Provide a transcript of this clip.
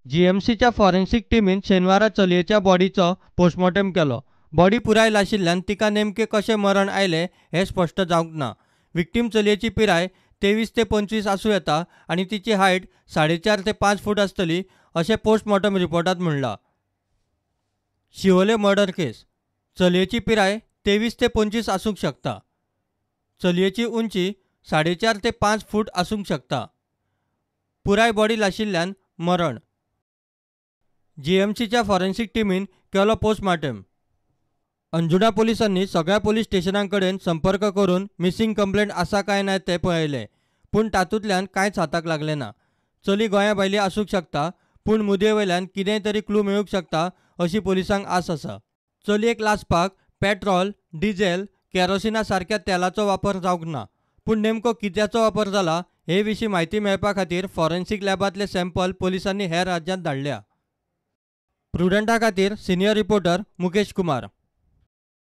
जीएमसीच्या forensic टिमीन शेनवारा चलयेच्या बॉडीचो पोस्टमॉर्टेम केलो. बॉडी पुराय लाशिल्ल्यान तिका नेमकें कशें मरण आयलें हें स्पश्ट जावंक ना. विक्टीम चलयेची पिराय 23 ते 25 आसूं येता आनी तिची हायट 4.5 ते 5 फूट आसतली अशें पोस्टमॉर्टम रिपोर्टांत म्हणलां. शिवोले मर्डर केस. चलयेची पिराय 23 ते 25 आसूंक शकता. चलयेची उंची 4.5 ते 5 फूट आसूंक शकता. पुराय बॉडी लाशिल्ल्यान मरण. जीएमसीच्या फॉरेन्सीक टिमीन केलो पोस्टमार्टम. अंजुणा पोलिसांनी सगळ्या पोलीस स्टेशनां कडेन संपर्क करून मिसिंग कंप्लेंट आसा काय ना तें पळयलें, पूण तातूंतल्यान कांयच हाताक लागलें ना. चली गोंया भायली आसूंक शकता, पूण मुदये वयल्यान कितेंय तरी क्लू मेळूंक शकता अशी पोलिसांक आस आसा. चलयेक लासपाक पेट्रोल, डिझेल, केरोसिना सारक्या तेलाचो वापर जावंक ना, पूण नेमको कित्याचो वापर जाला हे विशीं म्हायती मेळपा खातीर फॉरेन्सीक लॅबांतले सॅम्पल पोलिसांनी हेर राज्यांत धाडल्या. प्रुडंटा खातीर सिनियर रिपोर्टर मुकेश कुमार.